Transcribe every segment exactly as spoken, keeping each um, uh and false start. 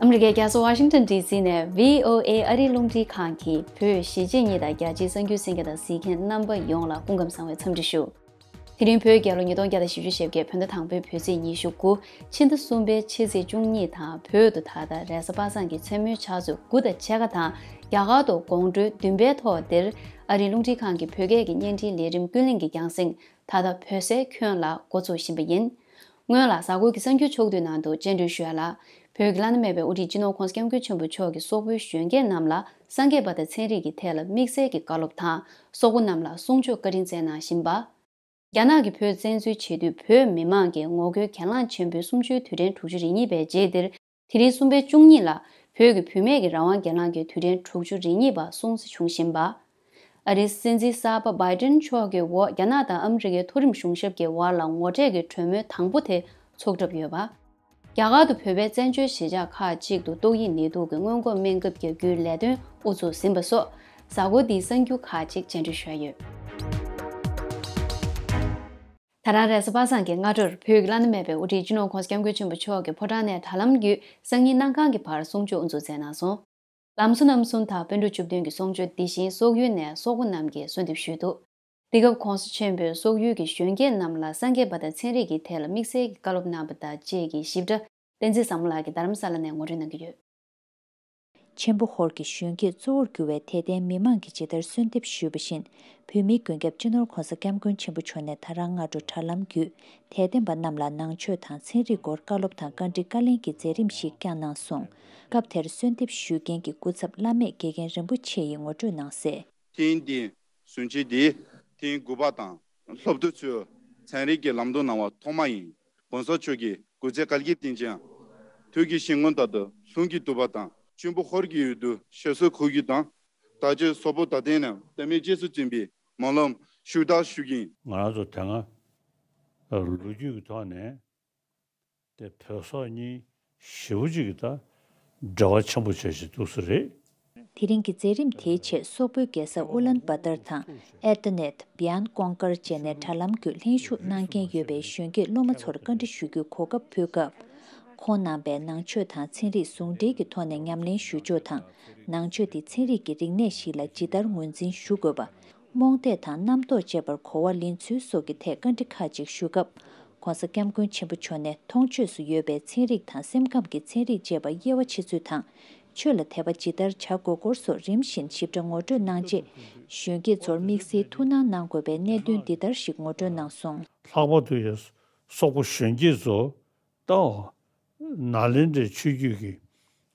ཨ་མི་རི་ཀའི་རྒྱལ་ས་ཝ་ཤིང་ཊོན་ཌི་སི་ནས་བྷི་ཨོ་ཨེ་ཨ་རིའི་རླུང་འཕྲིན་ཁང་གི་བོད་གཞིས་བྱེས་གཉིས་དང་རྒྱ་ཆེའི་གསར་འགྱུར་གསན་མཁན་དང་གཟིགས་མཁན་རྣམ་པ་ཡོངས་ལ་སྐུ་ཁམས་བཟང་བའི་འཚམས་འདྲི་ཞུ། དེ་རིང་བོད་རྒྱལ་ལོ་ཉིས་སྟོང་བརྒྱ་དང་བཞི་བཅུ་ཞེ་བརྒྱད། བོད་ཟླ་དང་པོའི་བོད་ཚེས་ཉི་ཤུ་དགུ། ཕྱི་ཟླ་གསུམ་པའི་ཕྱི་ཚེས་བཅུ་གཉིས་དང་། བོད་དུ་ད་ལྟ་རེས་གཟའ་པ་སངས་ཀྱི་མཚན་མོའི་ཕྱག་ཚོད་དགུ་དང་ཕྱེད་ཀ་དང་། རྒྱ་གར་དུ་དགོང་དྲོའི་བདུན་པའི་ཐོག་འདིར། ཨ་རིའི་རླུང་འཕྲིན་ཁང་གི་བོད་སྐད་ཀྱི་བརྙན་འཕྲིན་ལས་རིམ་ཀུན་གླེང་གི་རྒྱང་སྲིང་ད་ལྟ་བོད་སའི་ཁྱོན་ལ་འགོ་ཚུགས་བཞིན་པ་ཡིན། སྔོན་ལ་གཟའ་འཁོར་གྱི་གསར་འགྱུར་ཕྱོགས་བསྡུས་ནང་དུ་སྤྱན་འབུལ་ཞུ་ཡ་ལ། བོད་ཀྱི་བླ་ན་མེད་པའི་དབུ་ཁྲིད་སྤྱི་ནོར་༧གོང་ས་༧སྐྱབས་མགོན་ཆེན་པོ་མཆོག་གིས་སོག་པོའི་གཞོན་སྐྱེས་རྣམས་ལ་སངས་རྒྱས་པ་དང་ཚན་རིག་གི་ཐད་ལ་དམིགས་བསལ་གྱི་བཀའ་སློབ་དང་། སོག་པོ་རྣམས་ལ་གསུང་ཆོས་བཀའ་དྲིན་སྩལ་གནང་བཞིན་པ། རྒྱ་ནག་གིས་བོད་བཙན་འཛུལ་བྱེད་དུས་བོད་མི་མང་གིས་ངོ་རྒོལ་གྱེན་ལངས་ཆེན་པོའི་གསུམ་བཅུའི་དུས་དྲན་དྲུག་ཅུ་རེ་གཉིས་པའི་རྗེས་འདིར། དེ་རིང་གསུམ་པའི་བཅུ་གཉིས་ལ་བོད་ཀྱི་བུད་མེད་ཀྱི་རང་དབང་གྱེན་ལངས་ཀྱི་དུས་དྲན་དྲུག་ཅུ་རེ་གཉིས་པ་སྲུང་བརྩི་བྱུང་བཞིན་པ། ཨ་རིའི་སྲིད་འཛིན་གསར་པ་བྷའི་ཏིན་མཆོག་གི་འོག་རྒྱ་ནག་དང་ཨ་མི་རི་ཀའི་མཐོ་རིམ་གཞུང་ཞབས་ཀྱི་བར་ལ་ངོ་འཕྲད་ཀྱི་གྲོས་མོལ་དང་པོ་དེ་ཚོགས་གྲབས་ཡོད་པ། རྒྱ་གར་དུ་བོད་པའི་བཙན་བྱོལ་གཞིས་ཆགས་ཁག་ཅིག་ཏུ་ཏོག་དབྱིབས་ནད་དུག་གི་སྔོན་འགོག་སྨན་ཁབ་རྒྱག་རྒྱུའི་ལས་དོན་དབུ་འཛུགས་ཟིན་པ་སོགས། གཟའ་འཁོར་འདིའི་གསར་འགྱུར་ཁག་ཅིག་སྤྱན་འབུལ་ཞུ་ཡ་ཡོད། ད་རང་རེས་གཟའ་པ་སངས་ཀྱི་སྔ་དྲོར་བོད་ཀྱི་བླ་ན་མེད་པའི་དབུ་ཁྲིད་སྤྱི་ནོར་༧གོང་ས་༧སྐྱབས་མགོན་ཆེན་པོ་མཆོག་གིས་ཕོ་བྲང་ནས་དྲ་ལམ་བརྒྱུད་སང་ཉིན་གནམ་གང་གི་བར་གསུང་ཆོས་དབུ་འཛུགས་མཛད་གནང་སོང་། ལམ་བཟོ་རྣམ་གསུམ་དང་པཎ་གྲུབ་བཅུ་བདུན་གྱི་གསུང་ཆོས་འདི་བཞིན་སོག་ཡུལ་ནས་སོག་པོ་རྣམས་ཀྱིས་གསོལ་འདེབས་ཞུས་འདུག། འདི་སྐབས་༧གོང་ས་ཆེན་པོས་སོག་ཡུལ་གྱི་གཞོན་སྐྱེས་རྣམས་ལ་སངས་རྒྱས་པ་དང་ཚན་རིག་གི་ཐད་ལ་དམིགས་བསལ་གྱི་བཀའ་སློབ་གནང་བ་དང་བཅས་ཀྱི་ཞིབ་ཕྲ་བསྟན་འཛིན་བཟང་མོ་ལགས་ཀྱིས་རྡ་རམ་ས་ལ་ནས་ངོ་སྤྲོད་གནང་གི་ཡོད། ཆེན་པོ་ཧོར་གྱི་གཞོན་སྐྱེས་གཙོ་བོར་གྱུར་བའི་དད་ལྡན་མི་མང་གིས་ཇི་ལྟར་གསོལ་འདེབས་ཞུས་པ་བཞིན། བོད་མིའི་མགོན་སྐྱབས་སྤྱི་ནོར་༧གོང་ས་༧སྐྱབས་མགོན་ཆེན་པོ་མཆོག་ནས་ད་རང་སྔ་དྲོ་དྲ་ལམ་བརྒྱུད་དད་ལྡན་པ་རྣམས་ལ་ནང་ཆོས་དང་ཚན་རིག་སྐོར་བཀའ་སློབ་དང་བཀའ་འདྲི་བཀའ་ལན་གྱི་མཛད་རིམ་ཞིག་བསྐྱངས་གནང་སོང་། སྐབས་དེར་གསོལ་འདེབས་ཞུ་མཁན་གྱི་སྐུ་ཚབ་བླ་མེད་དགེ་རྒན་རིན་པོ་ཆེ་ཡིས་ངོ་སྤྲོད་གནང་གསལ། ཐེངས་འདིའི་གསུང་ཆོས་འདི་ཐེངས་དགུ་པ་དང་། སློབ་ཕྲུག་ཚོས་ཚན་རིག་གི་ལམ་སྟོན་གནང་བ་ཐོག་མ་ཡིན། ༸གོང་ས་མཆོག་གི་སྐུ་ཚེ་བསྐལ་བརྒྱར་བརྟན་ཅིང་། ཐུགས་ཀྱི་བཞེད་དགོངས་ལྟར་དུ་ལྷུན་གྱིས་གྲུབ་པ་དང་། ཆེན་པོ་ཧོར་གྱི་ཡུལ་དུ་གཤེགས་སོ་ཁོ་བོ་དང་། ད་ཆ་སོག་པོ་དད་ལྡན་རྣམས་དད་མོས་རྗེས་སུ་འཛིན་པའི་སྨོན་ལམ་ཤུགས་དྲག་ཞུ་གི་ཡིན། ང་རང་ཚོ་དེ་སྔ་ལོ་རྒྱུས་ཀྱི་ཐོག་ནས། དེ་བོད་སོག་གཉིས་ཞེ་པོ་ཅིག་གི་ད་འབྲེལ་བ་ཆེན་པོ་བྱས་ཤིག་འདུག་ས་རེད། དེ་རིང་གི་མཛད་རིམ་དེའི་ཆེད་སོག་པོའི་རྒྱལ་ས་ཨུ་ལན་བ་ཏར་དང་ཨེ་ཏི་ནེད། བི་ཡན་ཀོང་ཀར་བཅས་ནས་དྲ་ལམ་བརྒྱུད་ལྷན་ཞུགས་གནང་མཁན་ཡོད་པའི་གཞོན་སྐྱེས་སློབ་མ་ཚོར་བཀའ་འདྲི་ཞུ་རྒྱུའི་གོ་སྐབས་ཕུལ་སྐབས། ཁོང་རྣམ་པས་ནང་ཆོས་དང་ཚན་རིག་ཟུང་འབྲེལ་གྱི་ཐོག་ནས་ཉམས་ལེན་ཞུ་ཕྱོགས་དང་། ནང་ཆོས་དེ་ཚན་རིག་གི་རིག་གནས་ཤིག་ལ་ཇི་ལྟར་ངོས་འཛིན་ཞུ་དགོས་པ། རྨོངས་དད་དང་རྣམ་རྟོག་བཅས་པར་གོ་བ་ལེན་ཚུལ་སོགས་ཀྱི་ཐད་བཀའ་འདྲི་ཁག་ཅིག་ཞུ་སྐབས། ༸གོང་ས་༸སྐྱབས་མགོན་ཆེན་པོ་མཆོག་ནས་མཐོང་ཆོས་སུ་ཡོད་པའི་ཚན་རིག་དང་སེམས་ཁམས་ཀྱི་ཚན་རིག་ཅེས་པ་དབྱེ་བ་ཕྱེ་ཚུལ་དང་། ཆོས་ལ་དད་པ་ཇི་ལྟར་བྱ་དགོས་སྐོར་སོགས་རིམ་བཞིན་ཞིབ་ཕྲ་ངོ་སྤྲོད་གནང་རྗེས། གཞོན་སྐྱེས་ཚོར་དམིགས་བསལ་ཐུགས་སྣང་གནང་དགོས་པའི་གནད་དོན་འདི་ལྟར་ཞིག་ངོ་སྤྲོད་གནང་སོང་། ལྷག་པར་དུ་ཡང་སོག་པོ་གཞོན་སྐྱེས་ཚོ་ད་ནཱ་ལེནྡྲའི་ཆོས་བརྒྱུད་ཀྱི་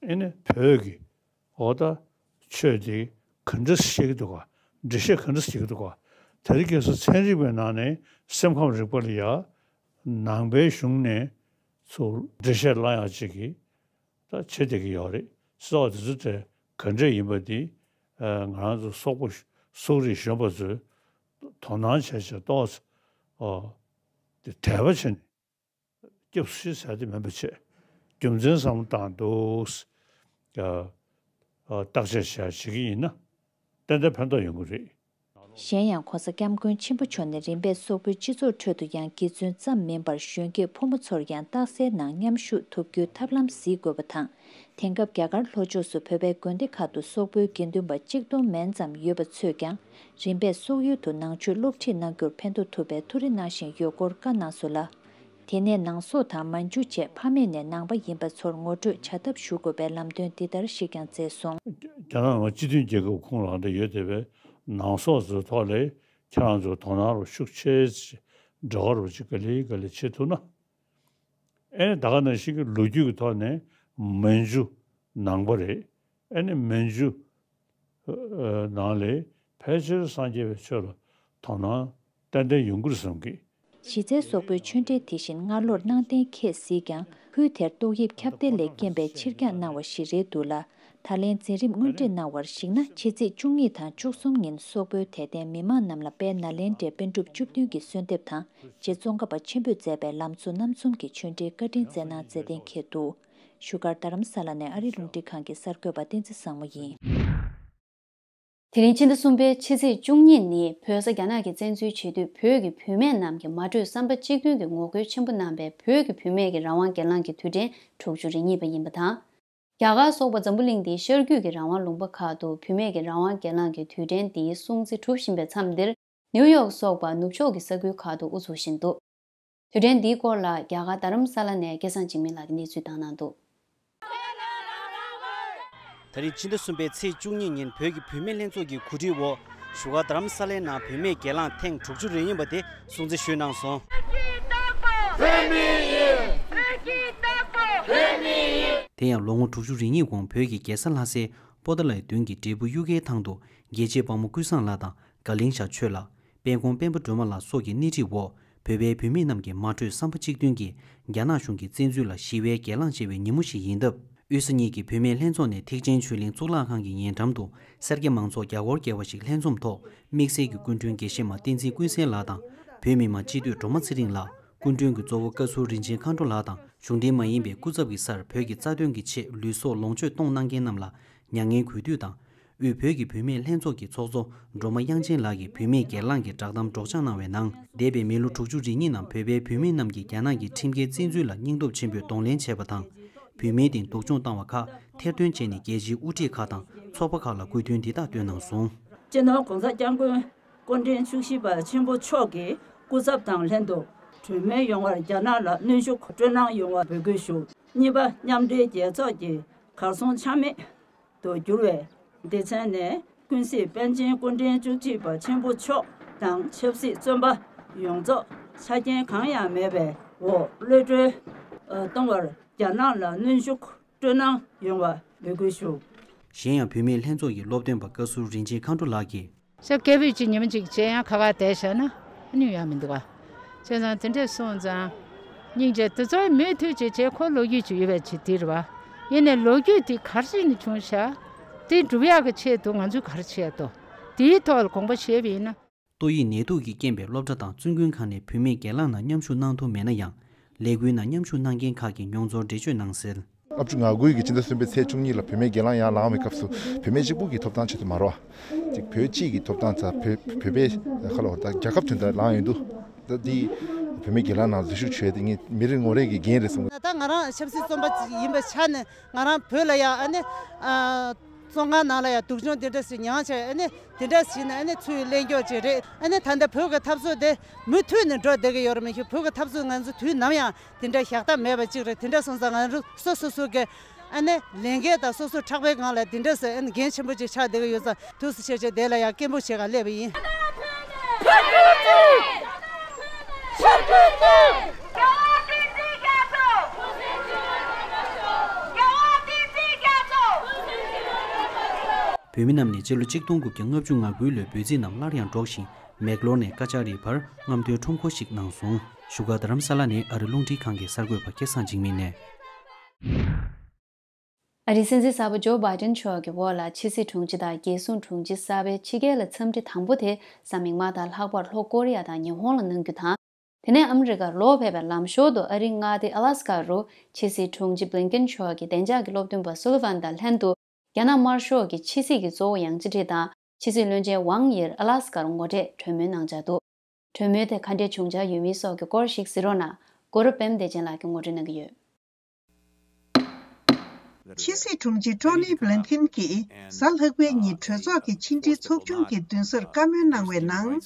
ཨེ་ནི་བོད་ཀྱི་འོ་ད་ཆོས་དེ་ག་འདྲ་བཤད་ཀྱི་འདུག་ག་འགྲེལ་བཤད་ག་འདྲ་བྱེད་ཀྱི་འདུག་ག་དེ་རིང་ཁ་སང་ཚན་རིག་པའི་ནང་ནས་སེམས་ཁམས་རིག་པ་ལ་ཡ་ནང་པའི་གཞུང་ནས་ཚུར་འགྲེལ་བཤད་གནང་ཡག་ཅིག་གི་ད་བྱེད་བསྡད་ཀྱི་ཡོད་རེད། སོག་དེ་ཚོ་དེ་ག་འདྲས་ཡིན་པ་དེ་ང་རང་ཚོ་སོག་པོ་སོག་རིགས་གཞོན་པ་ཚོས་དོ་སྣང་བྱས་བྱས་ཏོག་ཙམ་དེ་དད་པ་བྱས་ནས། སྐྱབས་སུ་མཆི་ཟེར་དེ་མིན་པ་བྱས། རྒྱུ་མཚན་བསམ་བློ་བཏང་འདུག་ཨ། ཨ། བརྟག་དཔྱད་བྱས་བྱེད་ཀྱི་ཡིན་ན། ཏན་ཏན་ཕན་ཐོགས་ཡོང་གི་རེད། གཞན་ཡང་༸གོང་ས་༸སྐྱབས་མགོན་ཆེན་པོ་མཆོག་ནས་རིམ་པས་སོག་པོའི་སྤྱི་ཚོགས་ཁྲོད་དུ་ཡང་དགེ་བཙུན་ཙམ་མིན་པར་གཞོན་སྐྱེས་ཕོ་མོ་ཚོར་ཡང་རྟགས་གསལ་ནང་མཉམ་ཞུགས་ཐུབ་རྒྱུའི་ཐབས་ལམ་གཟིགས་དགོས་པ་དང་། དེང་སྐབས་རྒྱ་གར་ལྷོ་ཕྱོགས་སུ་བོད་པའི་དགོན་སྡེ་ཁག་ཏུ་སོག་པོའི་དགེ་འདུན་པ་གཅིག་སྟོང་མན་ཙམ་ཡོད་པ་ཚོས་ཀྱང་། རིམ་པས་སོག་ཡུལ་དུ་ནང་ཆོས་སློབ་ཁྲིད་གནང་རྒྱུར་ཕན་ཐོགས་ཐུབ་པའི་ཐུགས་རེ་གནང་བཞིན་ཡོད་སྐོར་བཀའ་གནང་སོང་ལ། དེ་ནས་ནང་སོག་དང་མན་ཇུ་བཅས་ཕ་མེས་ནས་ནང་པ་ཡིན་པ་ཚོར་ངོ་སྤྲོད་བྱ་ཐབས་ཞུ་དགོས་པའི་ལམ་སྟོན་འདི་ལྟར་ཞིག་ཀྱང་མཛད་སོང་། རྒྱ་ནག་ནང་སྤྱི་མཐུན་རྒྱལ་ཁབ་ཁོངས་ལ་འདི་ཡོད་བསྡད་པའི་ནང་སོག་ཚོའི་ཐོག་ལས་ཁྱེད་རང་ཚོ་དོ་སྣང་རོགས་ཤུགས་ཆེ་འདྲ་བ་རོགས་ཅིག་ག་ལེ་ག་ལེ་བྱེད་ཐུབ་ན། ཨེ་ནི་ད་ག་ནང་བཞིན་གྱི་ལོ་རྒྱུས་ཀྱི་ཐོག་ནས་མན་ཇུ་ནང་པ་རེད། ཨེ་ནི་མན་ཇུ་ནང་ལས་ཕལ་ཆེར་སངས་རྒྱས་པའི་ཆོས་ལ་དོ་སྣང་ཏན་ཏན་ཡོང་གི་རེད་བསམ་གི། གཞི་རྩའི་སོག་པོའི་ཆོས་འབྲེལ་དེ་བཞིན་སྔ་ལོར་གནང་གཏན་འཁེལ་སྲིད་ཀྱང་ཁུལ་དེར་ཏོག་དབྱིབས་ཁྱབ་གདལ་ལས་རྐྱེན་པས་ཕྱིར་འགྱངས་གནང་བ་ཞིག་རེད་འདུག་ལ། ད་ལན་འཛིན་རིམ་དངོས་འབྲེལ་གནང་བར་གཞིགས་ན་ཕྱི་ཚེས་བཅུ་གཉིས་དང་བཅུ་གསུམ་ཉིན་སོག་པོའི་དད་ལྡན་མི་མང་རྣམས་ལ་དཔལ་ནཱ་ལེནྡྲའི་པཎ་གྲུབ་བཅུ་བདུན་གྱི་གསོལ་འདེབས་དང་རྗེ་ཙོང་ཁ་པ་ཆེན་པོས་མཛད་པའི་ལམ་གཙོ་རྣམ་གསུམ་གྱི་ཆོས་འབྲེལ་བཀའ་དྲིན་སྩལ་གནང་མཛད་གཏན་འཁེལ་འདུག་བཞུགས་སྒར་རྡ་རམ་ས་ལ་ནས་ཨ་རིའི་རླུང་འཕྲིན་ཁང་གི་གསར་འགོད་པ་བསྟན་འཛིན་བཟང་མོ་ཡིན། དེ་རིང་ཕྱི་ཟླ་གསུམ་པའི་ཕྱི་ཚེས་བཅུ་གཉིས་ནི་བོད་ས་རྒྱ་ནག་གིས་བཙན་འཛུལ་བྱེད་དུས་བོད་ཀྱི་བུད་མེད་རྣམས་ཀྱིས་མ་གྲོས་བསམ་པ་གཅིག་མཐུན་གྱིས་ངོ་རྒོལ་ཆེན་པོ་གནང་པའི་བོད་ཀྱི་བུད་མེད་ཀྱི་རང་དབང་སྒེར་ལངས་ཀྱི་དུས་དྲན་དྲུག་ཅུ་རེ་གཉིས་པ་ཡིན་པ་དང་། རྒྱ་གར་སོགས་པ་འཛམ་བུ་གླིང་འདིའི་ཤར་རྒྱུད་ཀྱི་རང་དབང་ལུང་པ་ཁག་ཏུ་བུད་མེད་ཀྱི་རང་དབང་སྒེར་ལངས་ཀྱི་དུས་དྲན་འདིའི་སྲུང་བརྩི་གྲུབ་བཞིན་པའི་མཚམས་འདིར། ནིའུ་ཡོག་སོགས་པ་ནུབ་ཕྱོགས་ཀྱི་ས་ཁུལ་ཁག་ཏུ་དབུ་ཚུགས་བཞིན་འདུག་དུས་དྲན་འདིའི་སྐོར་ལ་རྒྱ་གར་རྡ་རམ་ས་ལ་ནས་སྐལ་བཟང་འཇིགས་མེད་ལགས་ཀྱིས་གནས་ཚུལ་བཏང་གནང་འདུག་ད་རེས་ཕྱི་ཟླ་གསུམ་པའི་ཚེས་བཅུ་གཉིས་ཉིན་བོད་ཀྱི་བུད་མེད་ལྷན་ཚོགས་ཀྱི་གོ་སྒྲིག་འོག་བཞུགས་སྒར་རྡ་རམ་ས་ལའི་ནང་བུད་མེད་སྒེར་ལངས་ཐེངས་དྲུག་ཅུ་རེ་གཉིས་པ་དེ་སྲུང་བརྩི་ཞུས་གནང་སོང་། དེ་ཡང་ལོ་ངོ་དྲུག་ཅུ་རེ་གཉིས་གོང་བོད་ཀྱི་རྒྱལ་ས་ལྷ་སའི་པོ་ཏཱ་ལའི་མདུན་གྱི་འབྲས་བུ་གཡུ་ཁའི་ཐང་དུ་རྒྱལ་གཅེས་དཔའ་མོ་ཀུན་བཟང་ལགས་དང་དགའ་གླིང་ཤར་ཆོས་ལགས། དཔལ་ཁོང་སྤེན་པ་སྒྲོལ་མ་ལགས་སོགས་ཀྱི་སྣེ་ཁྲིད་འོག་བོད་པའི་བུད་མེད་རྣམས་ཀྱིས་མ་གྲོས་བསམ་པ་གཅིག་མཐུན་གྱིས་རྒྱ་ནག་གཞུང་གི་བཙན་འཛུལ་ལ་ཞི་བའི་སྒེར་ལངས་བྱས་པའི་ཉིན་མོ་ཞིག་ཡིན་སྟབས། དབུས་ས་གཉིས་ཀྱི་བུད་མེད་ལྷན་ཚོགས་ནས་ཐེག་ཆེན་ཆོས་གླིང་གཙུག་ལག་ཁང་གི་ཉེ་འགྲམ་དུ་སེར་སྐྱ་མང་ཚོགས་བརྒྱ་སྐོར་བརྒལ་བ་ཞིག་ལྷན་འཛོམས་ཐོག་དམིགས་བསལ་གྱི་སྐུ་མགྲོན་དགེ་བཤེས་མ་བསྟན་འཛིན་ཀུན་གསལ་ལགས་དང་། བོད་མི་མང་སྤྱི་འཐུས་སྒྲོལ་མ་ཚེ་རིང་ལགས། སྐུ་མགྲོན་གྱི་གཙོ་བོ་བཀའ་ཟུར་རིན་ཆེན་མཁའ་འགྲོ་ལགས་དང་། གཞུང་འབྲེལ་མ་ཡིན་པའི་སྐུ་ཚབ་ཀྱི་སར་བོད་ཀྱི་རྩ་དོན་གྱི་ཆེད་ལུས་སྲོག་ལོངས་སྤྱོད་གཏོང་གནང་མཁན་རྣམས་ལ་མྱ་ངན་གུས་འདུད་དང་། དབུས་བོད་ཀྱི་བུད་མེད་ལྷན་ཚོགས་ཀྱི་ཚོགས་གཙོ་སྒྲོལ་མ་དབྱངས་ཅན་ལགས་ཀྱིས་བུད་མེད་སྒེར་ལངས་ཀྱི་བསྒྲགས་གཏམ་སྒྲོག་སྦྱང་གནང་བའི་ནང་། འདས་པའི་མི་ལོ་དྲུག་ཅུ་རེ་གཉིས་ནང་བོད་པའི་བུད་མེད་རྣམས་ཀྱིས་རྒྱ་ནག་གི་ཁྲིམས་འགལ་བཙན་འཛུལ་ལ་སྙིང་སྟོབས་ཆེན་པོས་གདོང་ལེན་བྱས་པ་དང་། བུད་མེད་དེ་སྡུག་སྦྱོང་བཏང་བ་ཁག་ཐེར་འདོན་བྱས་ནས་རྒྱལ་སྤྱིའི་དབུ་ཁྲིད་ཁག་དང་ཚོགས་པ་ཁག་ལ་དགོས་འདུན་འདི་དག་བཏོན་གནང་སོང་། སྤྱི་ནོར་༸གོང་ས་༸སྐྱབས་མགོན་སྐུ་ཕྲེང་བཅུ་བཞི་པ་ཆེན་པོ་མཆོག་གི་སྐུ་ཚབ་དང་ལྷན་དུ་གྲོས་མོལ་ཡོང་བར་རྒྱ་ནག་ལ་གནོན་ཤུགས་སྤྲོད་གནང་ཡོང་བ་འབོད་སྐུལ་ཞུ། གཉིས་པ། མཉམ་འབྲེལ་རྒྱལ་ཚོགས་ཀྱི་གར་སོང་ཆ་མེད་དུ་གྱུར་བའི་སྡེ་ཚན་ནས་ཀུན་གཟིགས་པཎ་ཆེན་སྐུ་ཕྲེང་བཅུ་གཅིག་པ་ཆེན་པོ་མཆོག་དང་ཆབ་སྲིད་བཙོན་པ་ཡོངས་རྫོགས་ཆ་རྐྱེན་གང་ཡང་མེད་པའི་འོག་གློད་གྲོལ་གཏོང་བར་རྒྱ་ནག་ལ་གནོན་ཤུགས་སྤྲོད་གནང་ཡོང་བ་འབོད་སྐུལ་ཞུ། གཞན་ཡང་བུད་མེད་ལྷན་ཚོགས་ཀྱི་སློབ་སྟོན་པ་བཀའ་ཟུར་རིན་ཆེན་མཁའ་འགྲོ་ལགས་ཀྱིས། ཤ་སྐད་འབོད་ཅིག་ཉི་མ་གཅིག་བྱས་ཡང་ཁ་ཁ་བསྡད་བཞག་ན་ཨ་ནི་ཡོང་ཡ་མི་འདུག་བ། བྱས་ཙང་དེ་འདྲས་སོང་ཙང་། སྙིང་རྗེ་དེ་ཚོའི་མུ་མཐུད་ཅིག་བྱས་ཁོ་ལོ་རྒྱུས་ཅིག་ཡོད་པའི་ཆེད་དེ་རེད་བ། ཡིན་ནའི་ལོ་རྒྱུས་དེ་ག་རེ་བྱས་ནས་བྱུང་ཤག་དེ་སྒྲུབ་ཡག་གི་ཆེད་དུ་ང་ཚོས་ག་རེ་བྱས་འདུག་དེའི་ཐོག་ལ་དགོངས་པ་བཞེས་པ་ཡིན་ན། ཏོག་དབྱིབས་ནད་དུག་གི་རྐྱེན་པས་སློབ་གྲྭ་དང་བཙུན་དགོན་ཁག་ནས་བུད་མེད་སྒེར་ལངས་ནང་མཉམ་ཞུགས་གནང་ཐུབ་མེད་ན་ཡང་། ལས་འགུལ་ནང་མཉམ་ཞུགས་གནང་མཁན་ཁག་གིས་མྱོང་ཚོར་འགྲེལ་བརྗོད་གནང་གསལ། ལྔ་བཅུ་ང་དགུའི་གི་ཕྱི་ཟླ་གསུམ་པའི་ཚེས་བཅུ་གཉིས་ལ་བུད་མེད་སྒེར་ལངས་ཡར་ལངས་པའི་སྐབས་སུ་བུད་མེད་གཅིག་པུ་གི་ཐོབ་ཐང་ཆེད་དུ་མ་རེད་བ། ཅིག་བོད་སྤྱི་གི་ཐོབ་ཐང་ཚ་བོད་བོད་པའི་ཁ་ལོ་ད་རྒྱལ་ཁབ་དོན་དག་ལངས་ཡོང་དུས། ད་འདི་བུད་མེད་སྒེར་ལངས་ནང་འཛུལ་ཞུགས་བྱས་ཏེ་ངས་མི་རེ་ངོ་རེ་གི་འགན་རེད་བསམ་གི། ད་ང་རང་ཆབ་སྲིད་བཙོན་པ་ཅིག་ཡིན་པའི་ཆ་ནས་ང་རང་བོད་ལ་ཡ་ཨ་ནི་ཨ། བཙོན་ཁང་ནང་ལ་ཡང་སྡུག་སྦྱོང་དེ་འདྲ་ཞིག་མྱངས་བྱས་ཨ་ནི་དེ་འདྲ་ཞིག་ནས་ཨ་ནི་ཚུར་གླེང་རྒྱུ་ཅིག་རེད། ཨ་ནི་ད་ལྟ་བོད་ཀྱི་འཐབ་རྩོད་དེ་མུ་མཐུད་ནས་འགྲོ་བསྡད་ཀྱི་ཡོད་རེད་མི་ཤེས། བོད་ཀྱི་འཐབ་རྩོད་ང་ཚོ་དུས་ནམ་ཡང་དེ་འདྲ་བཞག་ཐབས་མེད་པ་ཅིག་རེད། དེ་འདྲ་སོང་ཙང་ང་ཚོ་སོ་སོ་སོ་གི་ཨ་ནི་ལས་འགན་དང་སོ་སོ་ཕྲག་པའི་སྒང་ལ་དེ་འདྲ་ཟེར་ཨ་ནི་འགན་ཆེན་པོ་ཅིག་ཆགས་བསྡད་ཀྱི་ཡོད་ཙང་དུས་སུ་ཆེ་ཆེ་དེ་ལ་ཡང་སྐད་འབོད་བྱེད་ག་སླེབས་པ་ཡིན། བོད་མི་རྣམས་ནས་སྤྱི་ལོ་གཅིག་སྟོང་དགུ་བརྒྱ་ལྔ་བཅུ་ང་དགུའི་ལོའི་འབོད་ཚིག་རྣམས་སླར་ཡང་སྒྲོག་བཞིན་མེག་ལོར་ནས་ཀ་ཅ་རི་བར་རྔམ་སྟོན་ཁྲོམ་སྐོར་ཞིག་གནང་སོང་། བཞུགས་སྒར་རྡ་རམ་ས་ལ་ནས་ཨ་རི་རླུང་འཕྲིན་ཁང་གི་གསར་འགོད་པ་སྐལ་བཟང་འཇིགས་མེད་ནས། ཨ་རིའི་སྲིད་འཛིན་གསར་པ་ཇོ་བྷའི་ཏིན་མཆོག་གི་འོག་ལ་ཕྱི་སྲིད་དྲུང་ཆེ་དང་རྒྱལ་སྲུང་དྲུང་ཆེ་གསར་པའི་ཕྱི་རྒྱལ་ལ་འཚམས་འདྲི་དང་པོ་དེ་གཟའ་མིག་དམར་དང་ལྷག་པར་ལྷོ་ཀོ་རི་ཡ་དང་ཉི་ཧོང་ལ་གནང་རྒྱུ་དང་། དེ་ནས་ཨ་མི་རི་ཀར་ལོག་ཕེབས་པའི་ལམ་ཞོར་དུ་ཨ་རིའི་མངའ་སྡེ་ཨ་ལ་སི་ཀ་རུ་ཕྱི་སྲིད་དྲུང་ཆེ་བྷི་ལིན་ཀིན་མཆོག་གི་བདེ་འཇགས་ཀྱི་སློབ་སྟོན་པ་སུ་ལི་ཝན་དང་ལྷན་དུ་རྒྱ་ནག་དམར་ཤོག་གི་ཕྱི་སྲིད་ཀྱི་གཙོ་བོ་ཡང་ཅི་ཁྲི་དང་ཕྱི་སྲིད་བློན་ཆེན་ཝང་དབྱིར་ཨ་ལ་སི་ཀར་ངོ་འཕྲད་གྲོས་མོལ་གནང་འཆར་འདུག་གྲོས་མོལ་དེ་ག་འདྲས་བྱུང་འཆར་ཡོད་མིན་སོགས་ཀྱི་སྐོར་ཞིག་གཟིགས་རོགས་གནང་། གོ་རབ་པད་མ་བདེ་ཆེན་ལགས་ཀྱིས་ངོ་སྤྲོད་གནང་གི་ཡོད། ཕྱི་སྲིད་དྲུང་ཆེ་ཊོ་ནི་བྷི་ལིན་ཀིན་གྱིས་གཟའ་ལྷག་པའི་ཉིན་གྲོས་ཚོགས་ཀྱི་ཕྱི་འབྲེལ་ཚོགས་ཆུང་གི་མདུན་སར་བཀའ་མོལ་གནང་བའི་ནང་།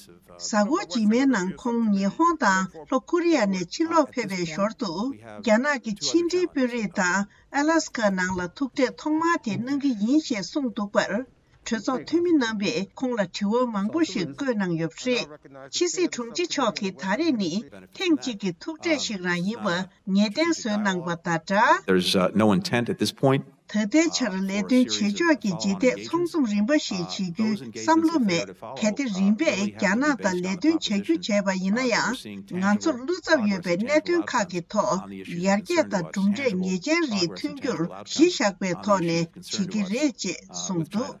གཟའ་འཁོར་རྗེས་མའི་ནང་ཁོང་ཉི་ཧོང་དང་ལྷོ་ཀོ་རི་ཡ་ནས་ཕྱིར་ལོག་ཕེབས་པའི་ཞོར་དུ། རྒྱ་ནག་གི་ཕྱི་འབྲེལ་དཔོན་རིགས་དང་ཨ་ལ་སི་ཀ་ནང་ལ་ཐུག་འཕྲད་ཐོག་མ་དེ་གནང་གི་ཡིན་ཞེས་གསུངས་འདུག་པར། གྲོས་ཚོགས་འཐུས་མི་རྣམ་པས་ཁོང་ལ་དྲི་བ་མང་པོ་ཞིག་བཀོད་གནང་ཡོད་པ་རེད། ཕྱི་སྲིད་དྲུང་ཆེ་མཆོག་གིས་ད་རེས་ནི་ཐེངས་གཅིག་གི་ཐུག་འཕྲད་ཞིག་རང་ཡིན་པ་ངེས་གཏན་བཟོས་གནང་པ་དང་སྦྲགས། There's, uh, no intent at this point. ད་ལྟའི་ཆར་ལས་དོན་བྱེད་ཕྱོགས་ཀྱི་ལྗིད་ཐེག་ཚོགས་འཛོམས་རིམ་པ་ཞིག་བྱེད་རྒྱུའི་བསམ་བློ་མེད། གལ་ཏེ་རིམ་པས་རྒྱ་ནག་དང་ལས་དོན་བྱ་རྒྱུ་བྱས་པ་ཡིན་ན་ཡང་། ང་ཚོར་བློ་འཚབ་ཡོད་པའི་གནད་དོན་ཁག་གི་ཐོག་ཡར་རྒྱས་དང་གྲུབ་འབྲས་ངེས་ཅན་རིགས་ཐོན་རྒྱུར་གཞི་བཞག་པའི་ཐོག་ནས་བྱེད་ཀྱི་རེད་ཅེས་གསུངས་འདུག་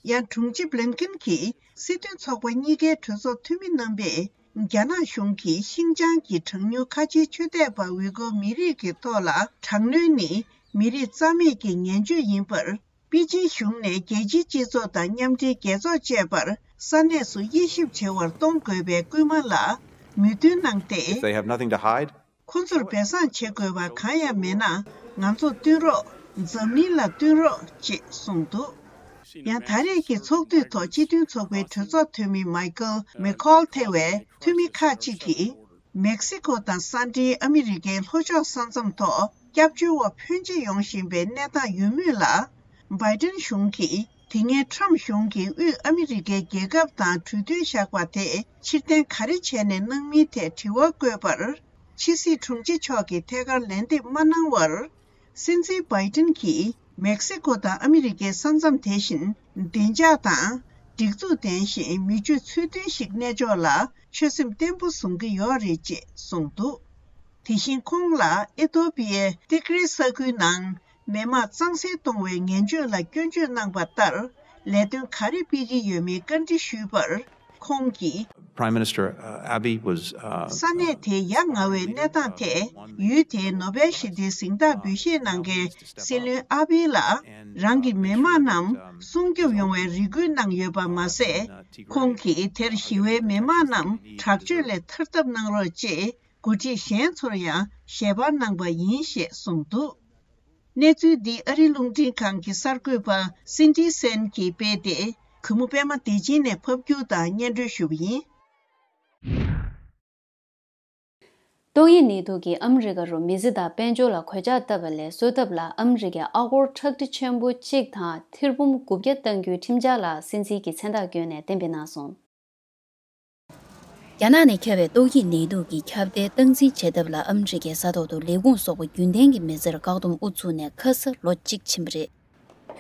ཡང་དྲུང་ཆེ་བྷི་ལིན་ཀིན་གྱིས་སྲིད་དོན་ཚོགས་པ་གཉིས་ཀའི་གྲོས་ཚོགས་འཐུས་མི་རྣམ་པས་རྒྱ་ནག་གཞུང་གིས་ཤིན་ཅང་གི་གྲངས་ཉུང་ཁ་ཆེའི་ཆོས་དད་པ་ཝི་གོ་མི་རིགས་ཀྱི་ཐོག་ལ་དྲག་གནོན་ནི་མི་རིགས་རྩ་མེད་ཀྱི་ངན་སྤྱོད་ཡིན་པར། པེ་ཅིན་གཞུང་ནས་རྒྱལ་སྤྱིའི་སྤྱི་ཚོགས་དང་མཉམ་འབྲེལ་རྒྱལ་ཚོགས་བཅས་པར་ས་གནས་སུ་དབྱེ་ཞིབ་བྱེད་པར་གཏོང་དགོས་པའི་སྐུལ་མ་ལ་མོས་མཐུན་གནང་སྟེ། If they have nothing to hide, ཁོ་ཚོར་སྦས་གསང་བྱེད་དགོས་པ་གང་ཡང་མེད་ན་ང་ཚོ་བསྟུན་རོགས། འཛམ་གླིང་ལ་བསྟུན་རོགས་ཅེས་གསུངས་འདུག་ཡང་ད་རེས་ཀྱི་ཚོགས་དུས་ཐོག་སྤྱི་མཐུན་ཚོགས་པའི་གྲོས་ཚོགས་འཐུས་མི་མའི་ཀལ་མེ་ཁོལ་ཐེ་བའི་འཐུས་མི་ཁག་ཅིག་གིས། མེག་སི་ཀོ་དང་ས་འབྲེལ་ཨ་མི་རི་ཀའི་ལྷོ་ཕྱོགས་ས་མཚམས་ཐོག་སྐྱབས་བཅོལ་བ་ཕོན་ཆེ་ཡོང་བཞིན་པའི་གནས་སྟངས་ཡོད་མུས་ལ། བྷའི་ཏིན་གཞུང་གིས་དེ་སྔའི་ཁྲམ་གཞུང་གིས་དབུས་ཨ་མི་རི་ཀའི་རྒྱལ་ཁབ་དང་གྲོས་མཐུན་བཞག་པ་དེ་ཕྱིར་འཐེན་ག་རེ་བྱས་ནས་གནང་མིན་ཐད་དྲི་བ་བཀོད་པར། ཕྱི་སྲིད་དྲུང་ཆེ་མཆོག་གིས་ཐད་ཀར་ལན་འདེབས་མ་གནང་བར། སྲིད་འཛིན་བྷའི་ཏིན་གྱིས་མེག་སི་ཀོ་དང་ཨ་མི་རི་ཀའི་ས་མཚམས་དེ་བཞིན་བདེ་འཇགས་དང་། སྒྲིག་འཛུགས་ལྡན་ཞིང་མི་སྤྱོད་ཚུལ་མཐུན་ཞིག་གནས་ཕྱོགས་ལ་ཆོད་སེམས་བརྟན་པོ་བཟུང་གི་ཡོད་རེད་ཅེས་གསུངས་འདུག་དེ་བཞིན་ཁོང་ལ་ཨེ་ཐོ་པི་ཡའི་ཏིག་རི་ས་ཁུལ་ནང་མི་དམངས་གཙང་སེལ་གཏོང་བའི་ངན་བྱུས་ལ་སྐྱོན་བརྗོད་གནང་པ་ལྟར་ལས་དོན་ག་རེ་སྤེལ་གྱི་ཡོད་མེད་བཀའ་འདྲི་ཞུས་པར། ཁོང་གིས། Prime Minister, uh, Abe was, uh, ས་གནས་དེའི་ཡ་ང་བའི་གནས་སྟངས་ཐད་ཡུལ་དེའི་ནོ་སྦེལ་ཞི་བདེའི་གཟེངས་རྟགས་འབུལ་བཞེས་གནང་མཁན་སྲིད་བློན་ཨ་བྷི་ལ་རང་གི་མི་དམངས་རྣམས་སྲུང་སྐྱོབ་ཡོང་བའི་རེ་སྐུལ་གནང་ཡོད་པ་མ་ཟད། ཁོང་གིས་དེར་ཞི་བའི་མི་དམངས་རྣམས་དྲག་སྤྱོད་ལས་ཐར་ཐབས་གནང་རོགས་ཅེས་འགོ་ཁྲིད་གཞན་ཚོར་ཡང་ཞལ་པར་གནང་པ་ཡིན་ཞེས་གསུངས་འདུག་གནས་ཚུལ་འདི་ཨ་རིའི་རླུང་འཕྲིན་ཁང་གི་གསར་འགོད་པ་སིན་ཌི་སན་གྱིས་སྤེལ་ཏེ། གུས་མོ་པད་མ་བདེ་ཆེན་ནས་ཕབ་སྒྱུར་དང་སྙན་སྒྲོན་ཞུ་བ་ཡིན། ཏོག་དབྱིབས་ནད་དུག་གིས་ཨ་མི་རི་ཀ་རུ་མི་ཚེ་དང་དཔལ་འབྱོར་ལ་གོད་ཆག་བཏབ་པ་ལས་གསོ་ཐབས་ལ་ཨ་མི་རི་ཀས་ཨ་སྒོར་ཁྲག་ཁྲིག་ཆེན་པོ་གཅིག་དང་ཐེར་འབུམ་དགུ་བརྒྱ་གཏང་རྒྱུའི་ཁྲིམས་འཆར་ལ་སྲིད་འཛིན་གྱིས་མཚན་རྟགས་བསྐྱོན་ནས་གཏན་འབེབས་གནང་སོང་། རྒྱ་ནག་ནས་ཁྱབ་པའི་ཏོག་དབྱིབས་ནད་དུག་གི་ཁྱབ་གདལ་སྟངས་འཛིན་བྱེད་ཐབས་ལ་ཨ་མི་རི་ཀའི་ས་ཐོག་ཏུ་ལས་ཁུངས་སོགས་པ་རྒྱུན་ལྡན་གྱི་མི་ཚེར་བཀག་སྡོམ་དབུ་ཚུགས་ནས་ཁ་ས་ལོ་གཅིག་ཕྱིན་པ་རེད།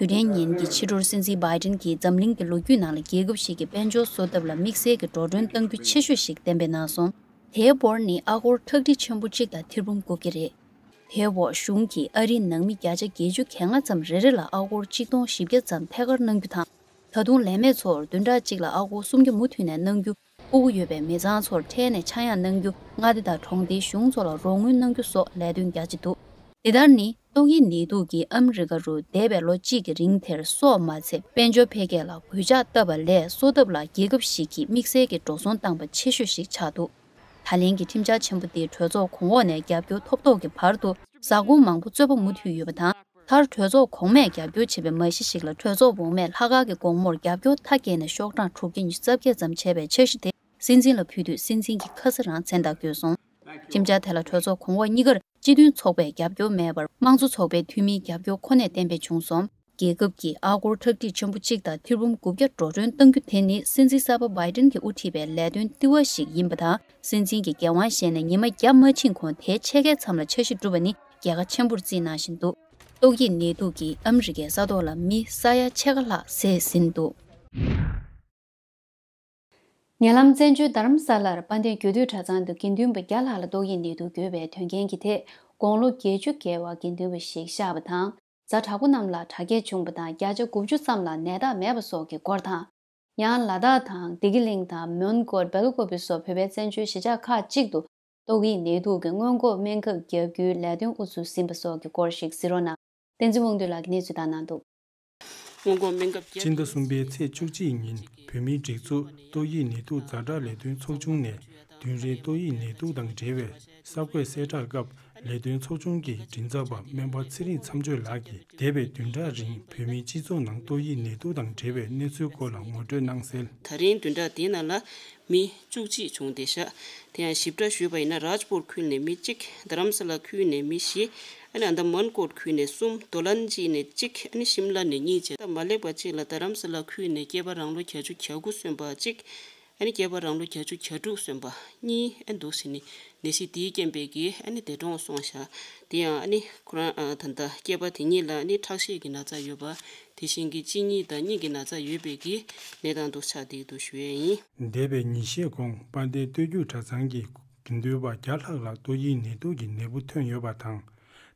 དུས་དྲན་ཉིན་གྱི་ཕྱི་དྲོར་སྲིད་འཛིན་བྷའི་ཏིན་གྱིས་འཛམ་གླིང་གི་ལོ་རྒྱུས་ནང་ལ་རྒྱལ་ཁབ་ཞིག་གི་དཔལ་འབྱོར་གསོ་ཐབས་ལ་དམིགས་བསལ་གྱི་འགྲོ་གྲོན་གཏང་རྒྱུ་ཆེ་ཤོས་ཤིག་གཏན་འབེབས་གནང་སོང་། དེའི་འབོར་ནི་ཨ་སྒོར་ཁྲག་ཁྲིག་ཆེན་པོ་གཅིག་དང་ཐེར་འབུམ་དགུ་བརྒྱ་རེད། དེའི་འོག་གཞུང་གིས་ཨ་རིའི་ནང་མི་བརྒྱ་ཆ་བརྒྱད་ཅུ་གྱ་ལྔ་ཙམ་རེ་རེ་ལ་ཨ་སྒོར་ཆིག་སྟོང་བཞི་བརྒྱ་ཙམ་ཐད་ཀར་གནང་རྒྱུ་དང་། ད་དུང་ལས་མེད་ཚོར་བདུན་ཕྲག་གཅིག་ལ་ཨ་སྒོར་སུམ་བརྒྱ་མུ་མཐུད་ནས་གནང་རྒྱུ། ཕྲུ་གུ་ཡོད་པའི་མི་ཚང་ཚོར་ཁྲལ་ནས་ཆག་ཡང་གནང་རྒྱུ། མངའ་སྡེ་དང་གྲོང་སྡེའི་གཞུང་ཚོ་ལ་རོགས་དངུལ་གནང་རྒྱུ་སོགས་ལས་དོན་རྒྱ་ཆེ་འདུག་དེ་ལྟར་ནི། ཏོག་དབྱིབས་ནད་དུག་གིས་ཨ་མི་རི་ཀ་རུ་འདས་པའི་ལོ་གཅིག་གི་རིང་དེར་སོགས་མ་ཚད་དཔལ་འབྱོར་འཕེལ་རྒྱས་ལ་གོད་ཆག་བཏབ་པ་ལས་གསོ་ཐབས་ལ་རྒྱལ་ཁབ་ཞིག་གིས་དམིགས་བསལ་གྱི་འགྲོ་སོང་བཏང་པ་ཆེ་ཤོས་ཤིག་ཆགས་འདུག་ད་ལན་གྱི་ཁྲིམས་འཆར་ཆེན་པོ་འདིས་གྲོས་ཚོགས་གོང་འོག་ནས་རྒྱབ་སྐྱོར་ཐོབ་ཐོག་གི་བར་དུ་ཟ་ཁུང་མང་པོ་རྩོད་པ་མུ་མཐུད་ཡོད་པ་དང་། མཐར་གྲོས་ཚོགས་གོང་མས་རྒྱབ་སྐྱོར་བྱས་པའི་མ་གཞི་ཞིག་ལ་གྲོས་ཚོགས་འོག་མས་ལྷག་དཀར་གྱི་དགོང་མོར་རྒྱབ་སྐྱོར་མཐའ་བསྐྱལ་ནས་ཤོག་གྲངས་དྲུག་བརྒྱ་ཉི་ཤུ་རྩ་བརྒྱད་ཙམ་བྱས་པའི་འཆར་གཞི་དེ་སྲིད་འཛིན་ལ་ཕུལ་དུས་སྲིད་འཛིན་གྱིས་ཁ་ས་རང་མཚན་རྟགས་བཀོད་སོང་། ཁྲིམས་འཆར་དེ་ལ་གྲོས་ཚོགས་གོང་འོག་གཉིས་ཀར་སྤྱི་མཐུན་ཚོགས་པས་རྒྱབ་སྐྱོར་མེད་པར་དམངས་གཙོ་ཚོགས་པའི་འཐུས་མིའི་རྒྱབ་སྐྱོར་ཁོ་ནས་གཏན་འབེབས་བྱུང་སོང་། རྒྱལ་ཁབ་ཀྱིས་ཨ་སྒོར་ཁྲག་ཁྲིག་ཆེན་པོ་གཅིག་དང་ཐེར་འབུམ་དགུ་བརྒྱ་འགྲོ་གྲོན་གཏང་རྒྱུ་དེ་ནི་སྲིད་འཛིན་གསར་པ་བྷའི་ཏིན་གྱིས་དབུ་ཁྲིད་པའི་ལས་དོན་ལྟེ་བ་ཞིག་ཡིན་པ་དང་། སྲིད་འཛིན་གྱིས་འགན་དབང་བཞེས་ནས་ཉི་མ་བརྒྱ་མ་ཕྱིན་གོང་དེའི་ཕྱེད་ཀའི་མཚམས་ལ་འཆར་གཞི་བསྒྲུབས་པ་ནི་རྒྱལ་ཁ་ཆེན་པོར་བརྩིས་གནང་བཞིན་འདུག་ཏོག་དབྱིབས་ནད་དུག་གིས་ཨ་མི་རི་ཀའི་ས་ཐོག་ལ་མི་ས་ཡ་ཕྱེད་ཀ་ལྷག་བསད་ཟིན་འདུག་ཉེ་ལམ་བཙན་བྱོལ་རྡ་རམ་ས་ལར་དཔལ་ལྡན་རྒྱུད་སྟོད་གྲྭ་ཚང་དུ་དགེ་འདུན་པ་བརྒྱ་ལྷག་ལ་ཏོག་དབྱིབས་ནད་དུག་འགོས་པའི་དོན་རྐྱེན་གྱི་ཐད་དགུང་ལོ་བརྒྱད་ཅུ་བརྒལ་བ་དགེ་འདུན་པ་ཞིག་གཤགས་པ་དང་། ཛ་དྲག་པོ་རྣམས་ལ་དྲག་སྐྱེད་བྱུང་བ་དང་བརྒྱ་ཆ་དགུ་བཅུ་ཙམ་ལ་ནད་རྟགས་མེད་པ་སོགས་ཀྱི་སྐོར་དང་། ཡང་ལ་དྭགས་དང་བདེ་སྐྱིད་གླིང་དང་མོན་གྷོ། སྦེལ་ཀོབ་སོགས་བོད་པའི་བཙན་བྱོལ་གཞིས་ཆགས་ཁག་ཅིག་ཏུ་ཏོག་དབྱིབས་ནད་དུག་གི་སྔོན་འགོག་སྨན་ཁབ་བརྒྱབ་རྒྱུའི་ལས་དོན་དབུ་ཚུགས་ཟིན་པ་སོགས་ཀྱི་སྐོར་ཞིག་གཟིགས་རོགས་གནང་། བསྟན་འཛིན་དབང་འདུས་ལགས་ཀྱིས་གནས་ཚུལ་བཏང་གནང་འདུག་སྔོན་འགོག་སྨན་ཁབ་བརྒྱབ། སྤྱི་ཟླ་གསུམ་པའི་ཚེས་བཅུ་གཅིག་ཉིན་བོད་མིའི་སྒྲིག་འཛུགས་ཏོག་དབྱིབས་ནད་དུག་ཛ་དྲག་ལས་དོན་ཚོགས་ཆུང་ནས་བདུན་རེའི་ཏོག་དབྱིབས་ནད་དུག་དང་འབྲེལ་བའི་གསར་འགོད་གསལ་བསྒྲགས་སྐབས་ལས་དོན་ཚོགས་ཆུང་གི་མགྲིན་ཚབ་པ་སྨན་པ་ཚེ་རིང་མཚམས་གཅོད་ལགས་ཀྱིས་འདས་པའི་བདུན་ཕྲག་རིང་བོད་མིའི་སྤྱི་ཚོགས་ནང་ཏོག་དབྱིབས་ནད་དུག་དང་འབྲེལ་བའི་གནས་ཚུལ་སྐོར་ལ་ངོ་སྤྲོད་གནང་གསལ། ད་རིང་བདུན་ཕྲག་འདིའི་ནང་ལ་མི་བཅུ་གཅིག་བྱུང་བསྡད་ཤག་དེ་ཡང་ཞིབ་ཕྲ་ཞུས་པ་ཡིན་ན་རཱཇ་པུར་ཁུལ་ནས་མི་གཅིག་དྷ་རམ་ས་ལ་ཁུལ་ནས་མི་བཞི། ཨ་ནི་ཨ་མདའ་མོན་གྷོ་ཁུལ་ནས་གསུམ། རྡོ་ལན་ཇི་ནས་གཅིག་ཨ་ནི་ཤིམ་ལ་ནས་གཉིས་བྱས། ད་མ་ལེགས་པ་གཅིག་ལ་དྷ་རམ་ས་ལ་ཁུལ་ནས་སྐྱེས་པ་རང་ལོ་གྱ་བཅུ་གྱ་དགུ་སོན་པ་གཅིག་ཨ་ནི་སྐྱེས་པ་རང་ལོ་གྱ་བཅུ་གྱ་དྲུག་སོན་པ་གཉིས་ཨ་འདུག་ཟེར་ནི་ནད་གཞི་དེའི་རྐྱེན་པས་ཀྱི་ཨ་ནི་འདས་གྲོངས་སོང་ཤག་དེ་ཡང་ཨ་ནི་ཁོ་རང་ཨ་ད་ལྟ་སྐྱེས་པ་དེ་གཉིས་ལ་ཨ་ནི་ཁྲག་ཤེད་ཀྱི་ན་ཚ་ཡོད་པ། དེ་བཞིན་གྱི་གཅིན་སྙི་དང་སྙིང་གི་ན་ཚ་ཡོད་པའི་གི་ནད་དང་དུ་ཆགས་བསྡད་འདུག་ཞུ་ཡས་ཡིན། འདས་པའི་ཉིན་ཤས་གོང་དཔལ་ལྡན་སྟོད་རྒྱུད་གྲྭ་ཚང་གི་དགེ་འདུན་པ་བརྒྱ་ལྷག་ལ་ཏོག་དབྱིབས་ནད་དུག་གི་ནད་འབུ་ཐོན་ཡོད་པ་དང་།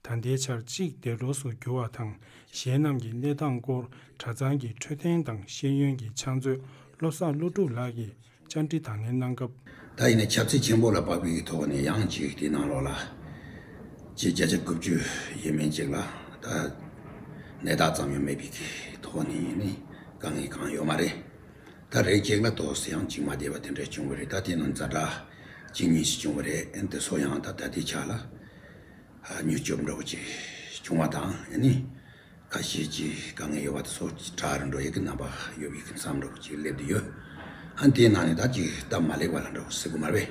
ད་ལྟའི་ཆར་གཅིག་འདས་གྲོངས་སུ་གྱུར་བ་དང་། གཞན་རྣམས་ཀྱི་གནས་སྟངས་སྐོར་གྲྭ་ཚང་གི་འཕྲོད་བསྟེན་དང་ཤེས་ཡོན་གྱི་ཕྱག་མཛོད་བློ་བཟང་བློ་གྲུབ་ལགས་ཀྱིས་བཅར་འདྲི་དང་ལེན་གནང་སྐབས། ད་ཡིན་ན་ཁྱབ་ཚད་ཆེན་པོ་ལ་དཔག་པའི་ཐོག་ནས་ཡང་ཅིག་དེ་ནང་ལོགས་ལ་ཅིག་བརྒྱ་ཆ་དགུ་བཅུ་ཡས་མས་ཅིག་ལ་ད་ནད་རྟགས་ཙམ་ཡང་མེད་པའི་གི་ཐོག་ནས་ཡིན་ནི་དཀའ་ངལ་གང་ཡོད་མ་རེད། ད་རེས་ཅིག་ལ་ཏོག་ཙམ་ཡང་ཅིག་མ་བདེ་བ་དེ་འདྲ་བྱུང་བ་རེད། ད་དེ་ནང་ཛ་དྲག་གཅིག་གཉིས་ཤིག་བྱུང་བ་རེད། ཨ་ནི་དེ་ཚོ་ཡང་ད་ད་ལྟའི་ཆ་ལ་མྱུར་སྐྱོབ་འདྲ་བོ་ཅིག་བྱུང་བ་དང་། ཨ་ནི་ ཁ་ཤས་ཀྱིས་དཀའ་ངལ་ཡོད་པ་དེ་ཚོ་དྲག་རུ་འགྲོ་ཡས་ཀྱི་རྣམ་པ་ཡོད་པའི་གི་མཚམས་འདྲ་བོ་ཅིག་སླེབས་བསྡད་ཡོད། ཨ་དེའི་ནང་ནས་ད་ཅིག་སྟབས་མ་ལེགས་པ་ལ་འདྲ་བོ་ཟེར་དགོས་མ་རེད།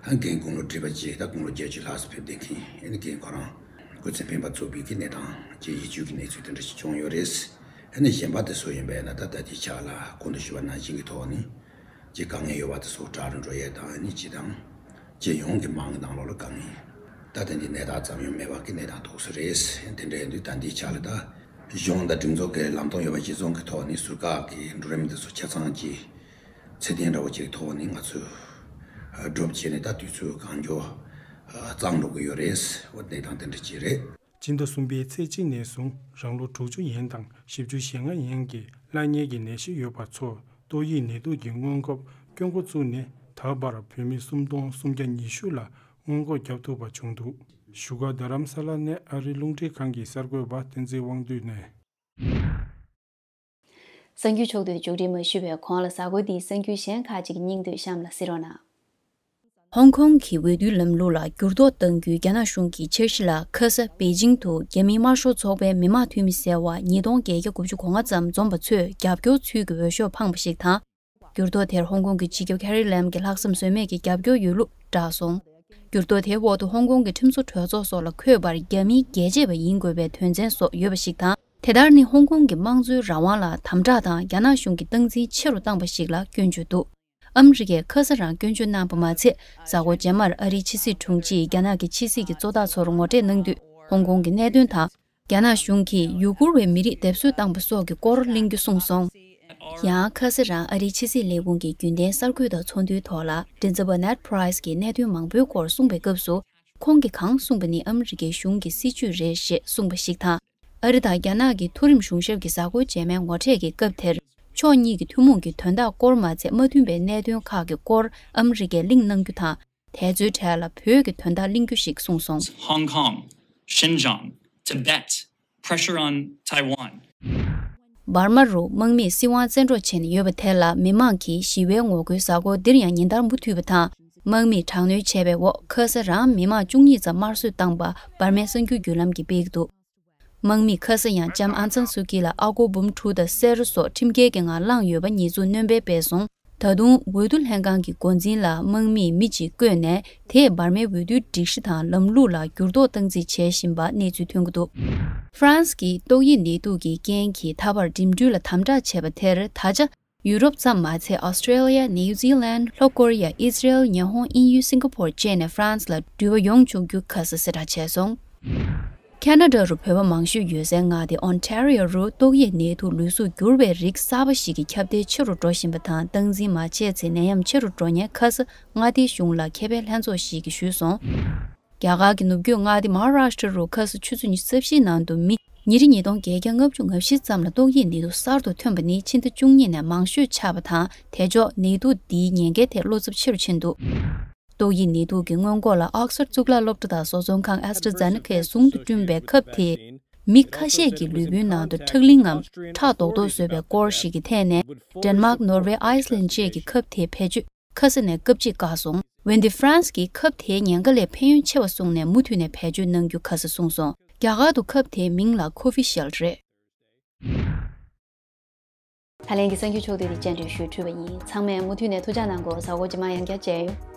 ཨ་རྒན་དགུང་ལོ་བགྲེས་པ་ཅིག་ད་དགུང་ལོ་བརྒྱད་ཅུ་ལྷག་ཙམ་ཕེབས་བསྡད་མཁན། ཨ་ནི་རྒན་ཁོ་རང་སྐུ་ཚེ་འཕེན་པ་ཚུགས་པའི་གི་གནས་སྟངས་ཀྱི་ཡིད་སྐྱོ་གི་གནས་ཚུལ་དེ་འདྲ་ཞིག་བྱུང་ཡོད་རེད། ཨ་ནི་གཞན་པ་དེ་ཚོ་ཡིན་པས་ན་ད་ད་ལྟའི་ཆ་ལ་གོང་དུ་ཞུས་པ་ནང་བཞིན་གྱི་ཐོག་ནས་ཀྱི་དཀའ་ངལ་ཡོད་པ་དེ་ཚོ་དྲག་རུ་འགྲོ་ཡས་དང་། ཨ་ནི་སྤྱི་དང་སྤྱི་ཡོངས་ཀྱི་དམངས་ཀྱི་ནང་ལོགས་ལ་དཀའ་ངལ་ད་ལྟ་འདི་ནད་རྟགས་ཙམ་ཡང་མེད་པ་གི་གནས་སྟངས་ཐུག་ས་རེད། དེ་འདྲ་ཡིན་དུས་ད་ལྟའི་ཆ་ལ་ད་གཞུང་དང་སྒྲིག་འཛུགས་ཀྱི་ལམ་སྟོན་ཡོད་པ་གཞིར་བཟུང་གི་ཐོག་ནས་ཟུར་བཀག་གི་འགྲོ་རིམ་དེ་ཚོ་ཆ་ཚང་གི་ཚད་ལྡན་འདྲ་བོ་ཅིག་ཐོག་ནས་ང་ཚོས་སྒྲུབ་བྱས་ནས་ད་དུས་ཚོད་གང་མགྱོགས་གཙང་འགྲོ་གི་ཡོད་རེད། འོ་གནས་སྟངས་དེ་འདྲ་ཅིག་རེད། སྤྱི་ཟླ་གསུམ་པའི་ཚེས་གཅིག་ནས་བཟུང་རང་ལོ་དྲུག་ཅུ་ཡན་དང་བཞི་བཅུ་ཞེ་ལྔ་ཡན་གྱི་བླ་གཉན་གྱི་ནད་གཞི་ཡོད་པ་ཚོར་ཏོག་དབྱིབས་ནད་དུག་གི་སྔོན་འགོག་སྐྱོན་འགོ་བཙུགས་ནས་ད་བར་བོད་མི་སུམ་སྟོང་སུམ་བརྒྱ་ཉི་ཤུ་ལ་སྔོན་འགོག་བརྒྱབ་ཐུབ་པ་བྱུང་འདུག་བཞུགས་སྒར་རྡ་རམ་ས་ལ་ནས་ཨ་རིའི་རླུང་འཕྲིན་ཁང་གི་གསར་འགོད་པ་བསྟན་འཛིན་དབང་འདུས་ནས། གསར་འགྱུར་ཕྱོགས་བསྡུས་མཇུག་སྒྲིལ་མ་ཞུས་པའི་གོང་ལ་གཟའ་འཁོར་འདིའི་གསར་འགྱུར་གཞན་ཁག་ཅིག་གི་སྙིང་བསྡུས་གཤམ་ལ་གཟིགས་རོགས་གནང་། ཧོང་ཀོང་གི་འོས་བསྡུའི་ལམ་ལུགས་ལ་འགྱུར་ལྡོག་གཏང་རྒྱུའི་རྒྱ་ནག་གཞུང་གི་འཆར་གཞི་ལ་ཁ་ས་པེ་ཅིང་དུ་རྒྱ་མིའི་དམར་ཤོག་ཚོགས་པའི་མི་དམངས་འཐུས་མི་ཟེར་བ་ཉིས་སྟོང་བརྒྱད་བརྒྱ་དགུ་བཅུ་གོ་ལྔ་ཙམ་འཛོམས་པ་ཚོས་རྒྱབ་སྐྱོར་ཚུལ་གྱི་འོས་ཤོག་འཕངས་པ་ཞིག་དང་། འགྱུར་ལྡོག་དེར་ཧོང་ཀོང་གི་སྤྱི་ཁྱབ་ཁེ་རི་ལེམ་གྱི་ལྷག་བསམ་ཟོལ་མེད་ཀྱི་རྒྱབ་སྐྱོར་ཡོད་ལུགས་བསྒྲགས་སོང་། འགྱུར་ལྡོག་དེའི་འོག་ཏུ་ཧོང་ཀོང་གི་ཁྲིམས་བཟོ་གྲོས་ཚོགས་སོགས་ལ་འཁོད་པར་རྒྱ་མིའི་རྒྱལ་གཅེས་པ་ཡིན་དགོས་པའི་དོན་ཚན་སོགས་ཡོད་པ་ཞིག་དང་། དེ་ལྟར་ནི་ཧོང་ཀོང་གི་དམངས་གཙོའི་རང་དབང་ལ་དམ་དྲག་དང་རྒྱ་ནག་གཞུང་གི་སྟངས་འཛིན་ཆེ་རུ་བཏང་པ་ཞིག་ལ་སྐྱོན་བརྗོད་འདུག་ཨ་མི་རི་ཀས་ཁ་ས་རང་སྐྱོན་བརྗོད་གནང་པ་མ་ཚད། གཟའ་འཁོར་རྗེས་མར་ཨ་རིའི་ཕྱི་སྲིད་དྲུང་ཆེས་རྒྱ་ནག་གི་ཕྱི་སྲིད་ཀྱི་གཙོ་བདག་ཚོར་ངོ་སྤྲོད་གནང་དུས། ཧོང་ཀོང་གི་གནད་དོན་དང་། རྒྱ་ནག་གཞུང་གིས་ཡུ་གུར་བའི་མི་རིགས་སྡེབ་གསོད་བཏང་པ་སོགས་ཀྱི་སྐོར་གླེང་རྒྱུ་གསུངས་སོང་། ཡང་ཁ་ས་རང་ཨ་རིའི་ཕྱི་སྲིད་ལས་ཁུངས་ཀྱི་རྒྱུན་ལྡན་གསར་འགོད་དང་ཚོགས་འདུའི་ཐོག་ལ་མགྲིན་ཚབ་པ་ནེད་པྲའི་སི་གིས་གནད་དོན་མང་པོའི་སྐོར་གསུངས་པའི་སྐབས་སུ། ཁོང་གིས་གང་གསུངས་པ་ནི་ཨ་མི་རི་ཀའི་གཞུང་གི་སྲིད་བྱུས་རེད་ཞེས་གསུངས་པ་ཞིག་དང་། ཨ་རི་དང་རྒྱ་ནག་གི་མཐོ་རིམ་གཞུང་ཞབས་ཀྱི་གཟའ་འཁོར་རྗེས་མའི་ངོ་འཕྲད་ཀྱི་སྐབས་དེར། ཕྱོགས་གཉིས་ཀྱི་ཐུན་མོང་གི་དོན་དག་སྐོར་མ་ཚད་མ་མཐུན་པའི་གནད་དོན་ཁག་གི་སྐོར་ཨ་མི་རི་ཀས་གླེང་གནང་རྒྱུ་དང་། དེ་ཚོའི་གྲས་ལ་བོད་ཀྱི་དོན་དག་གླེང་རྒྱུ་ཞིག་གསུངས་སོང་། Hong Kong, Xinjiang, Tibet, pressure on Taiwan. འབར་མ་རུ་དམག་མིས་སྲིད་དབང་བཙན་འཕྲོག་བྱས་ནས་ཡོད་པ་དེ་ལ་མི་མང་གིས་ཞི་བའི་ངོ་རྒོལ་གཟའ་འཁོར་འདིར་ཡང་ཉིན་ལྟར་མུ་མཐུད་པ་དང་། དམག་མིས་དྲག་གནོན་བྱས་པའི་འོག་ཁ་ས་རང་མི་མང་བཅུ་གཉིས་ཙམ་དམར་གསོད་བཏང་པ་འབར་མའི་གསར་འགྱུར་བརྒྱུད་ལམ་གྱིས་སྤེལ་གྱི་འདུག་དམག་མིས་ཁ་ས་ཡང་ལྕམ་ཨང་སན་སུའུ་ཀི་ལ་ཨ་སྒོར་འབུམ་དྲུག་དང་གསེར་སོགས་ཁྲིམས་འགལ་གྱི་ངང་བླངས་ཡོད་པ་ཉེས་འཛུགས་སྣོན་སྤེལ་སྤེལ་སོང་། ད་དུང་འོས་བསྡུ་ལྷན་ཁང་གི་འགོ་འཛིན་ལ་དམག་མིས་མི་གཅིག་བསྐོས་ནས། དེས་འབར་མའི་འོས་བསྡུའི་སྒྲིག་གཞི་དང་ལམ་ལུགས་ལ་འགྱུར་ལྡོག་བཏང་རྩིས་བྱེད་བཞིན་པ་གནས་ཚུལ་ཐོན་གྱི་འདུག་ཧྥ་རན་སི་གིས་ཏོག་དབྱིབས་ནད་དུག་གི་རྐྱེན་གྱིས་ད་བར་འགྲིམ་འགྲུལ་ལ་དམ་དྲག་བྱས་པ་དེར་ད་ཆ། ཡུ་རོབ་ཙམ་མ་ཚད། ཨོ་སི་ཀྲེ་ལི་ཡ། ནིའུ་ཛི་ལན། ལྷོ་ཀོ་རི་ཡ། ཨི་ཟི་རེལ། ཉི་ཧོང་། དབྱིན་ཡུལ། སིང་ག་པོར་བཅས་ནས་ཧྥ་རན་སི་ལ་འགྲུལ་པ་ཡོང་ཆོག་རྒྱུ་ཁ་གསལ་གསལ་བསྒྲགས་བྱས་སོང་། ཁ་ན་ཌ་རུ་བོད་པ་མང་ཤོས་ཡོད་སའི་མངའ་སྡེ་ཨོན་ཊ་རི་ཡོ་རུ་ཏོག་དབྱིབས་ནད་དུག་ལུས་གཟུགས་འགྱུར་བའི་རིགས་གསར་པ་ཞིག་གི་ཁྱབ་གདལ་ཆེ་རུ་འགྲོ་བཞིན་པ་དང་། སྟངས་འཛིན་མ་བྱས་ཚེ་ནད་ཡམས་ཆེ་རུ་འགྲོ་ཉེན་ཁ་གསལ་མངའ་སྡེའི་གཞུང་ལ་ཁེ་ཕན་ལྷན་ཚོགས་ཤིག་གིས་ཞུས་སོང་། རྒྱ་གར་གྱི་ནུབ་རྒྱུད་མངའ་སྡེ་མ་ཧཱ་རཱཤ་ཊ་རུ་ཁ་སང་ཆུ་ཚོད་ཉི་ཤུ་རྩ་བཞིའི་ནང་དུ་མི་ཉིས་ཁྲི་ཉིས་སྟོང་བརྒྱད་བརྒྱ་ལྔ་བཅུ་ང་བཞི་ཙམ་ལ་ཏོག་དབྱིབས་ནད་དུག་གསར་དུ་ཐོན་པ་ནི་ཕྱི་ཟླ་བཅུ་གཉིས་ནས་མང་ཤོས་ཆགས་པ་དང་། དེ་ཕྱོགས་ནད་དུག་འདིའི་ཉེན་ཁའི་ཐད་བློ་འཚབ་ཆེ་རུ་ཕྱིན་འདུག་ཏོག་དབྱིབས་ནད་དུག་གི་སྔོན་འགོག་ལ་ཨོག་སི་ཕོརྡ་གཙུག་ལག་སློབ་གྲྭ་དང་བཟོ་ཚོང་ཁང་ཨེ་སི་ཊ་ར་ཛེ་ནེ་ཀ་ཟུང་དུ་བསྐྲུན་པའི་ཁབ་དེས་མི་ཁ་ཤས་ཀྱི་ལུས་པོའི་ནང་དུ་ཁྲག་ལིང་ངམ་ཁྲག་རྡོག་རྡོག་བཟོས་པའི་སྐོར་ཞིག་གི་ཐད་ནས། ཌེན་མཱག། ནོར་ཝེ། ཨའི་སི་ལན་བཅས་ཀྱི་ཁབ་དེའི་བེད་སྤྱོད་ཁ་ས་ནས་སྐབས་གཅིག་བཀག་སོང་། འོན་ཏེ་ཧྥ་རན་སི་གིས་ཁབ་དེའི་ཉེན་ཁ་ལས་ཕན་ཡོན་ཆེ་བ་བཟུང་ནས་མུ་མཐུད་ནས་བེད་སྤྱོད་གནང་རྒྱུ་ཁ་ས་གསུངས་སོང་། རྒྱ་གར་དུ་ཁབ་དེའི་མིང་ལ་ཁོ་ཝི་ཤིལ་ཌི་རེད། ད་ལན་གྱི་གསར་འགྱུར་ཕྱོགས་བསྡུས་དེ་སྙན་སྒྲོན་ཞུས་གྲུབ་པ་ཡིན། ཚང་མས་མུ་མཐུད་ནས་ཐུགས་ཅག་གནང་དགོས། གཟའ་འཁོར་རྗེས་མ་ཡང་བསྐྱར་མཇལ་ཡོང་།